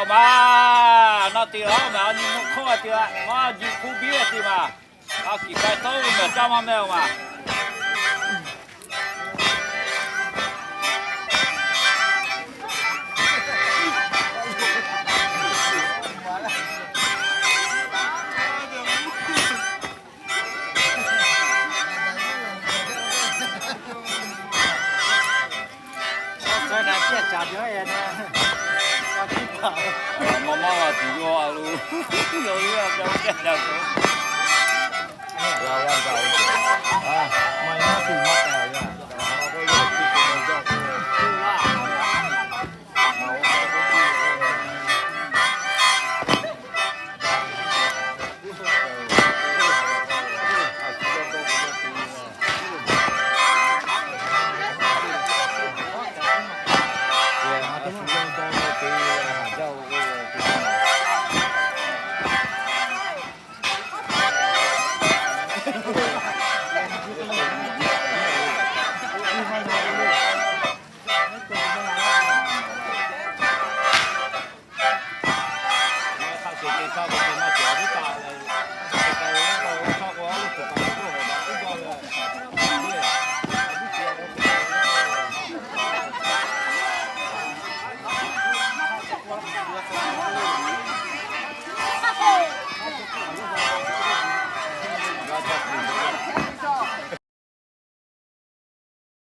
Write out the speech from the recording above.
Ma, naw tiꞈ aˉ maˬ a nyi mvuhˇ hk'awˇ a tiꞈ a, maˇ ji hkuˇ biˇ a tiꞈ maˬ. A kiˬ k'ai tawˇ ve ngaˬ caˇ maˇ mehˆ a maˬ.